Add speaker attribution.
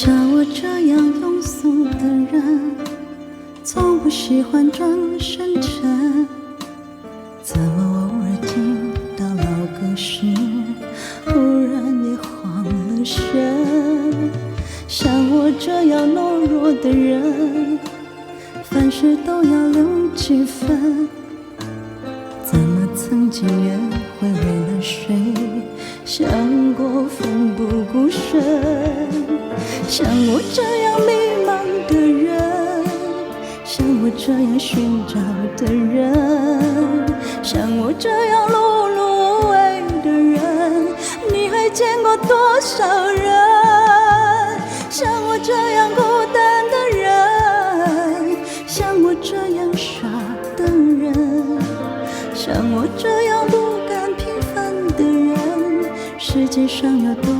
Speaker 1: 像我這樣庸俗的人，從不喜歡裝深沉。怎麼偶爾聽到老歌時，忽然也慌了神？像我這樣懦弱的人，凡事都要留幾分。怎麼曾經也會為了誰，想過奮不顧身？像我這樣迷茫的人，像我這樣尋找的人，像我這樣碌碌無為的人，你還見過多少人？像我這樣孤單的人，像我這樣傻的人，像我這樣不甘平凡的人，世界上有多